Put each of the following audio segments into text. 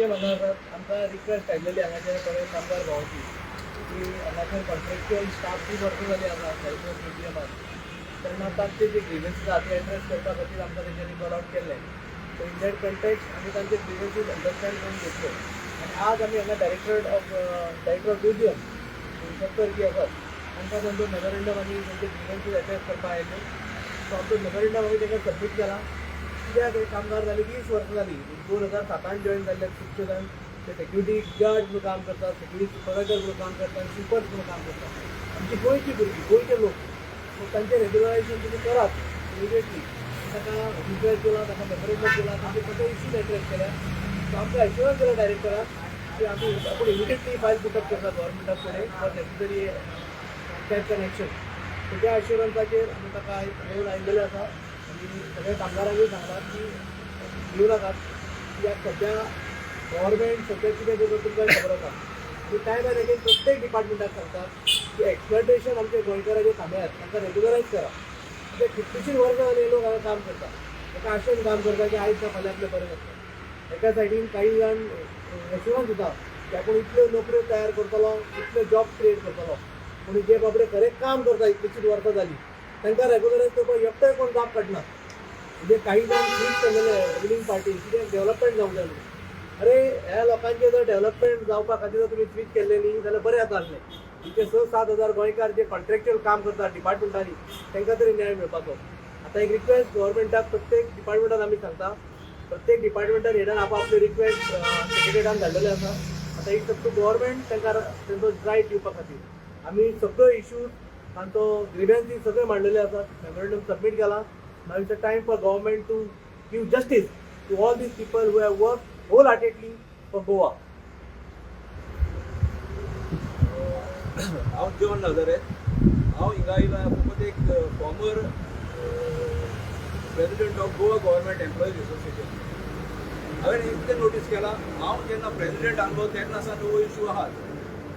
Museum हांगा आसात. आमकां रिक्वेस्ट आयलेली हांगाचे थोडे कामगार भावांची की हांगासर कॉन्ट्रॅक्च्युअल स्टाफ खूब वर्सां जाली आसा सॅल्फ म्युझियमान. तेन्ना तांचे जे ग्रिवन्सीस आहा ते एड्रेस करपा खातीर आमकां तेंच्यांनी कॉल आवट केल्लें. सो इन that context आमी तांचे ग्रिवन्सीस अंडरस्टँड करून घेतल्यो आनी आज आमी हांगा डायरेक्टर ऑफ म्युझियम इन्स्पेक्टर जी आसात, तांकां तांचो मेमोरेंडम आनी तांचे ग्रिवन्सीस एड्रेस करपाक आयिल्ले. सो आमचो मेमोरेंडम आमी तांकां सबमीट केला. कित्याक हे कामगार जाले 20 वर्सां जाली, 2007न जॉयन जाल्ले. खुबशे जाण ते सेक्युरिटी गार्ड म्हणून काम करतात, सेक्युरिटी सुपरवायझर म्हणून काम करतात आनी स्विपर्स म्हणून काम करतात. आमची गोंयची भुरगीं, गोंयचे लोक, सो तांचें रेग्युलरायझेशन तुमी करात इमिडिएटली. ताका रिक्वेस्ट दिला, ताका मेमोरेंडम दिला, तांचे सगळे इश्यूज एड्रेस केल्या. सो आमकां एश्युरन्स दिला डायरेक्टरान की आमी आपूण इमिडिएटली फायल पुटअप करता गव्हर्मेंटा कडेन for necessary steps and action. So त्या एश्युरन्साचेर आमी ताका आयज मेळून आयिल्लेले आसा आनी सगळ्या कामगारांकूय सांगलां की भिवू नाकात, कित्याक सद्या गव्हर्मेंट सद्या कितें करता तुमकां खबर आसा. आमी टायम एंड अगेन प्रत्येक डिपार्टमेंटाक सांगतात की एक्सप्लॉयटेशन आमच्या गोंयकाराचेर थांबयात, तांकां रेग्युलरायज करा. कित्याक कितलींशींच वर्सां जालीं लोक हांगा काम करता, एका आशेन काम करता की आयज ना फाल्यां आपलें बरें जातलें. एका सायडीन काही जाण एश्युरन्स दिता की आपूण इतल्यो नोकऱ्यो तयार करतलो, इतले जॉब क्रिएट करतलो, पूण जे बाबडे खरें काम करता, इतलीशींच वर्सां जालीं, तांकां रेगुलरायज करपाक एकटोय कोण जाप काडना. म्हणजे काही जाण स्वीच केलेले रुलिंग पार्टी, कित्याक डेव्हलपमेंट जावंक जाय म्हणून. अरे, ह्या लोकांचे जर डेव्हलपमेंट जावपा खातीर जर तुमी स्वीच केल्ले न्ही जाल्यार बरें जाता आसलें. तुमचे 6-7 हजार गोंयकार जे कॉन्ट्रॅक्च्युअल काम करतात डिपार्टमेंटांनी, तांकां तरी न्याय मेळपाचो. आतां एक रिक्वेस्ट गव्हर्मेंटाक, प्रत्येक डिपार्टमेंटान आमी सांगता, प्रत्येक डिपार्टमेंटान हेडान आपआपले रिक्वेस्ट सेक्रेटरीटान धाडलेले आसा. आतां it's up to government तांकां तेंचो रायट दिवपा खातीर. आमी सगळ्यो इश्यूज, तांचो ग्रिव्हन्सीस सगळे मांडलेले आसात, मेमोरेंडम सबमीट केला. Now it's a time for government to give justice to all these people who have worked wholeheartedly for Goa. हांव जॉन लाजारेत. हांव हिंगा येयला फकत एक former president of Goa Government Employees Association. हांवें इतलें नोटीस केलां, हांव जेन्ना प्रेजिडेंट आहलो तेन्ना सावन हो इशू आहात.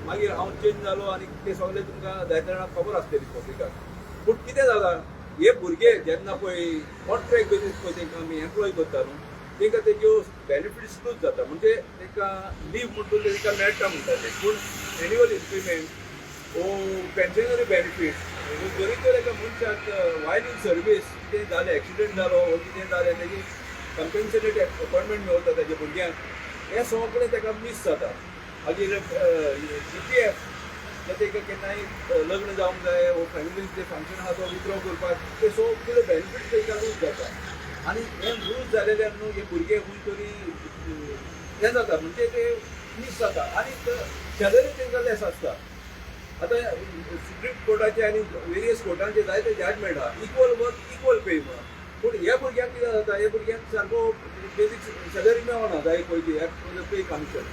मागीर हांव चेंज जालो आनी ते सगळे तुमकां जायते जाणांक खबर आसतली, पब्लिकाक. पूण कितें जाला, हे भुरगे जेन्ना पळय कॉन्ट्रॅक्ट बेजीस पळय तांकां आमी एम्प्लॉय करता न्हू, तांकां तेज्यो बेनिफिट्स लूज जाता. म्हणजे तांकां लीव म्हणटून तांकां मेळटा म्हणटा ते, पूण एन्युअल इन्क्रिमेंट ओ पेन्शनरी बेनिफीट, जरी तर एका मनशाक वायल इन सर्वीस कितें जालें, एक्सिडंट जालो वो कितें जालें, तेजी कंपेन्सेटेड अपॉयंटमेंट मेळटा ताच्या भुरग्यांक, हें सगळें ताका मीस जाता. मागीर जीपीएफ, जे ताका केन्नाय लग्न जावंक जाय वो फॅमिलीन कितें फंक्शन आहा तो विथड्रॉ करपाक, ते सगळे बेनिफीट तांकां लूज जाता. आनी हें लूज जालेल्यान न्हू हे भुरगे खंय तरी हें जाता, म्हणजे ते मीस जाता आनी सॅलरी तांकां लेस आसता. आतां सुप्रीम कोर्टाचे आनी वेरियस कोर्टांचे जायते जजमेंट आहा, इक्वल वर्क इक्वल पे म्हणून. पूण ह्या भुरग्यांक कितें जाता, ह्या भुरग्यांक सारको बेजीक सॅलरी मेळना जाय पयली पे कमिशन.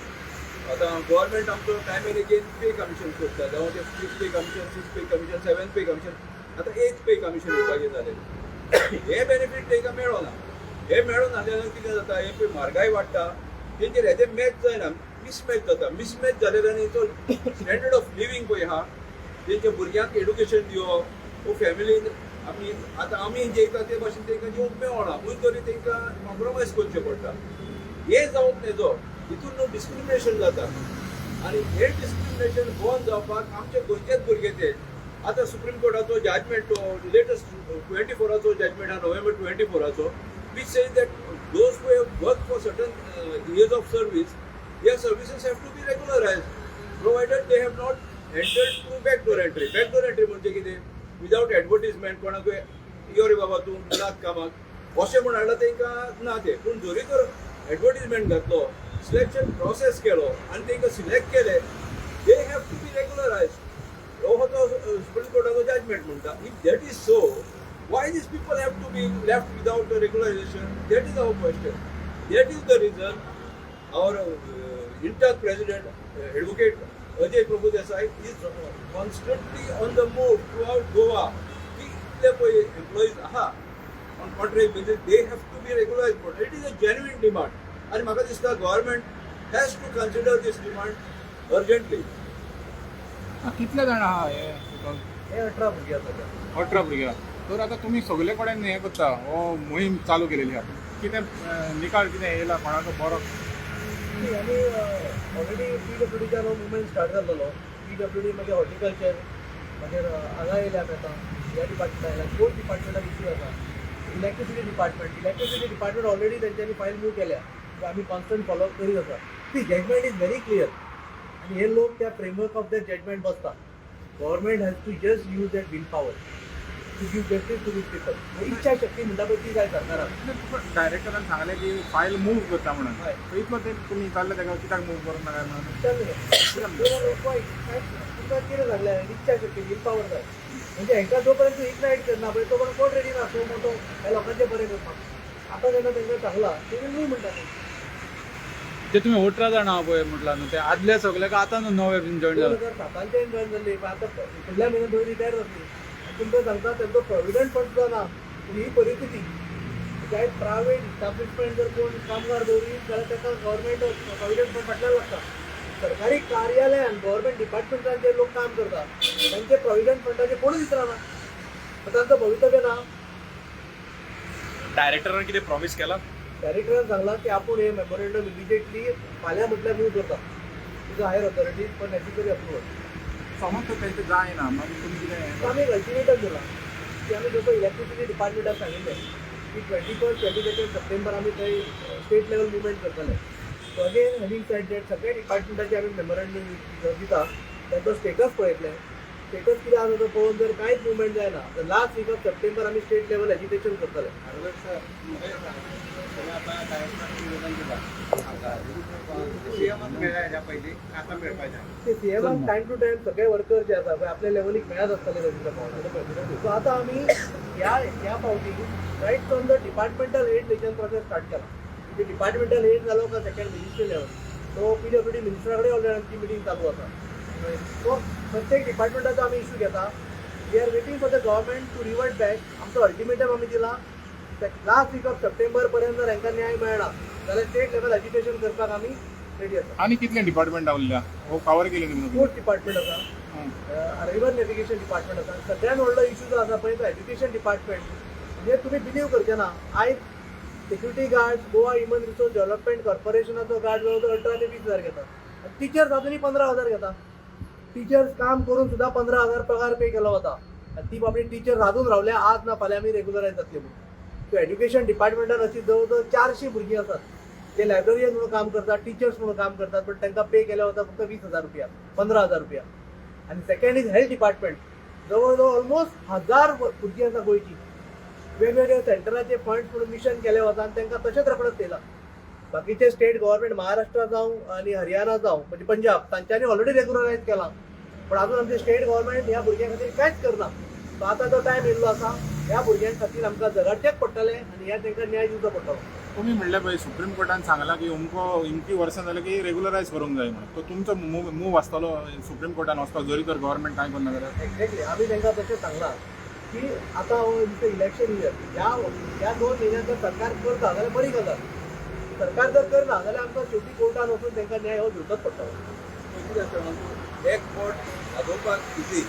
आतां गव्हर्मेंट आमचो time and again pay commission करता, जावं ते fifth pay commission, sixth pay commission, seventh pay commission, आतां एथ पे कमिशन येवपाचें जालें. हे बेनिफीट तांकां मेळना. हे मेळना जाल्यार कितें जाता, हे पळय म्हारगाय वाडटा, तेंचेर हेजें मॅच जायना, मिसमॅच जाता. मिसमॅच जालेल्यान हेचो स्टँडर्ड ऑफ लिवींग पळय आहा, तेंच्या भुरग्यांक एडुकेशन दिवप वो फॅमिलीन आमी आतां आमी जेयता ते भाशेन तांकां जेवंक मेळना, खंय तरी तांकां कॉम्प्रोमायज करचें पडटा. हें जावंक नजो. हितून न्हू डिस्क्रिमिनेशन जाता आनी हें डिस्क्रिमिनेशन बंद जावपाक आमचे गोंयचेच भुरगे ते आतां सुप्रीम कोर्टाचो जजमेंट, लेटस्ट 24आचो जजमेंट आहा, नोव्हेंबर 24आचो, which says that those who have worked for certain years of service, their services have to be regularized, provided they have not entered through backdoor entry. Backdoor entry म्हणजे कितें? Without advertisement, कोणाकूय यो रे बाबा तूं लाग कामाक अशें म्हूण हाडलां तांकां ना तें. पूण जरी तर एडवर्टीजमेंट घातलो, सिलेक्शन प्रोसेस केलो आनी तांकां सिलेक्ट केले, they have to be regularized. हो तो सुप्रीम कोर्टाचो जजमेंट म्हणटा. If that is so, why these people have to be left without a regularization? That is our question. That is the reason our INTACH president, Advocate Ajay Prabhu Desai, is constantly on the move throughout Goa. की इतले पळय employees आहा on contract basis, they have to be regularized. But it is a genuine demand. आनी म्हाका दिसता government has to consider this demand urgently. कितले जाण आहा हे total? हे 18 भुरगीं आसा सद्या. 18 भुरगे आहा. तर आतां तुमी सगळे कडेन हें करता, हो मोहीम चालू केलेली आहा. कितें निकाल कितें येयला कोणाचो बरो? आमी ऑलरेडी पीडब्ल्यूडीच्या हो मुवमेंट स्टार्ट जाल्लो. पीडब्ल्यूडी, मागीर हॉर्टिकल्चर, मागीर हांगा येयले आमी आतां ह्या डिपार्टमेंटान आयला. दोन डिपार्टमेंटान इश्यू आसा. Electricity department, electricity department already तेंच्यांनी फायल मूव केल्या. सो आमी कॉन्स्टंट फॉलोअप करीत आसा. ती judgment is very clear आनी हे लोक त्या फ्रेमवर्क ऑफ that judgement बसता. Government has to just use that will power to give justice to these people. इच्छा शक्ती म्हणटा पळय ती जाय सरकाराक. डायरेक्टरान सांगलें की फायल मूव करता म्हणून. हय. सो इतलो ते तुमी विचारलें ताका कित्याक मूव करूंक ना काय म्हणून? विचारलें, तुमकां कितें सांगलें? इच्छा शक्ती, will power जाय. म्हणजे हांकां जो पर्यंत इग्नायट करना पळय तो पर्यंत कोण रेडी ना सो मोठो ह्या लोकांचें बरें करपाक. आतां जेन्ना तांकां सांगलां, ते न्हू म्हणटा ते. ते तुमी 18 जाणां आहा पळय म्हटलां न्हू, ते आदले सगळे काय आतां न्हू नवे बीन जॉयन दोन जाले? 2007च्यान जॉयन जाल्ली, पण आतां फुडल्या म्हयन्यान थोडी रिटायर जातली आनी तुमकां सांगता, तांचो प्रोविडंट फंड सुद्दां ना. पूण ही परिस्थिती म्हणजे आयज प्रायवेट इस्टाब्लिशमेंट जर कोण कामगार दवरीत जाल्यार ताका गव्हर्मेंट प्रोविडंट फंड फाटल्यान लागता. सरकारी कार्यालयान, गव्हर्मेंट डिपार्टमेंटान जे लोक काम करता तांचे प्रोविडंट फंडाचे कोणूच विचारना. तांचो भवितव्य ना. डायरेक्टरान कितें प्रॉमिस केला? डायरेक्टरान सांगलां की आपूण हे मेमोरेंडम इमिजिएटली फाल्यां म्हटल्यार मूव करता to the higher authorities for necessary approval. समज तर तेंचें जायना, मागीर तुमी कितें? आमी एक अल्टिमेटम दिला की आमी जसो इलेक्ट्रिसिटी डिपार्टमेंटाक सांगिल्लें की 21st, 22 September आमी थंय स्टेट लेवल मुवमेंट करतले. So again, having said that, सगळे डिपार्टमेंटाचे आमी मेमोरेंडम दिता, तांचो स्टेटस पळयतले. स्टेटस कितें आसा तो पळोवन जर कांयच मुवमेंट जायना तर लास्ट वीक ऑफ सप्टेंबर आमी स्टेट लेवल एजिटेशन करतले. सर, तुम्ही आता डायरेक्टराक निवेदन दिला, सीएमाक मेळ्ळा ह्या पयलीं, आतां मेळपाचें? ते सीएमाक टायम टू टायम सगळे वर्कर जे आसा पळय आपल्या लेवलीक मेळत आसतले रवींद्र भवनात. सो आतां आमी ह्या ह्या फावटी right from the departmental head थंयच्यान प्रोसेस स्टार्ट केला. म्हणजे डिपार्टमेंटल हेड जालो का second ministry level, so PWD मिनिस्टरा कडेन ऑलरेडी आमची मिटींग चालू आसा. सो प्रत्येक डिपार्टमेंटाचो आमी इश्यू घेता. We are waiting for the government to revert back. आमचो अल्टिमेटम आमी दिला, लास्ट वीक ऑफ सप्टेंबर पर्यंत जर हांकां न्याय मेळना जाल्यार स्टेट लेवल एजिटेशन करपाक आमी रेडी आसा. आनी कितले डिपार्टमेंट उरल्या हो कवर केले तुमी? स्पोर्ट्स डिपार्टमेंट आसा, रिवर नेविगेशन डिपार्टमेंट आसा. सगळ्यात व्हडलो इशू जो आसा पळय तो एज्युकेशन डिपार्टमेंट. म्हणजे तुमी बिलीव करचे ना, आयज security guard, Goa human resource development कॉर्पोरेशनाचो guard जवळ जवळ 18 ते 20 हजार घेता आनी टिचर्स अजुनूय 15,000 घेता. टिचर्स काम करून सुद्दां 15,000 पगार पे केलो वता आनी ती बाबडी टिचर्स अजून रावल्या, आज ना फाल्यां आमी रेगुलरायज जातली म्हणून. सो एज्युकेशन डिपार्टमेंटान अशी जवळ जवळ 400 भुरगीं आसात जे लायब्ररियन म्हणून काम करतात, टिचर्स म्हणून काम करतात, पण तांकां पे केले वता फक्त 20,000 रुपया, 15,000 रुपया. आनी सेकंड is health department. जवळ जवळ ऑलमोस्ट 1000 भुरगीं आसा गोंयची, वेगवेगळ्या सेंटराचे फंड्स म्हणून मिशन केले वता आनी तांकां तशेंच रोखडेच येयला. बाकीचे स्टेट गव्हर्मेंट, महाराष्ट्र जावं आनी हरियाणा जावं, म्हणजे पंजाब, तांच्यांनी ऑलरेडी रेगुलरायज केलां, पण अजून आमचे स्टेट गव्हर्मेंट ह्या भुरग्यां खातीर कांयच करना. सो आतां तो टायम येयल्लो आसा, ह्या भुरग्यां खातीर आमकां झगडचेंच पडटलें आनी ह्या तांकां न्याय दिवचो पडटलो. तुमी म्हणलें पळय, सुप्रीम कोर्टान सांगलां की अमको इमकी वर्सां जाल्यार की रेगुलरायज करूंक जाय म्हणून, तो तुमचो मूव आसतलो सुप्रीम कोर्टान वचपाक, जरी तर गव्हर्मेंट कांय करना जाल्यार? एक्झॅक्टली, आमी तांकां तशें सांगलां की आतां हो इलेक्शन इयर, ह्या ह्या 2 म्हयन्यात जर सरकार करता जाल्यार बरी गजाल. सरकार जर करना जाल्यार आमकां शेवटी कोर्टान वचून तांकां न्याय हो दिवचोच पडटलो. कितें आसता म्हणून एक बोट वाजोवपाक इजी,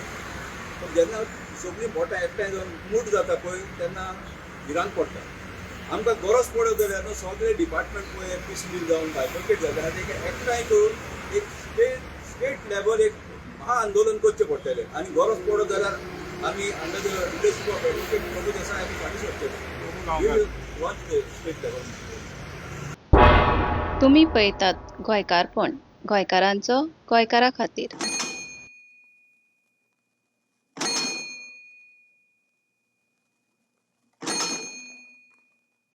पूण जेन्ना सगळीं बोटां एकठांय जावन मूठ जाता पळय तेन्ना भिरांत पडटा. आमकां गरज पडत जाल्यार न्हू सगळे डिपार्टमेंट पळय पिसमील जावन बायफर्केट जाता, तेका एकठांय करून एक स्टेट लेवल एक महा आंदोलन करचें पडटलें आनी गरज पडत जाल्यार आमी under the leadership of Advocate Prabhu Desai आमी फाटीं सरतले. Launch the state level. तुमी पळयतात गोंयकारपण, गोंयकारांचो गोंयकारा खातीर.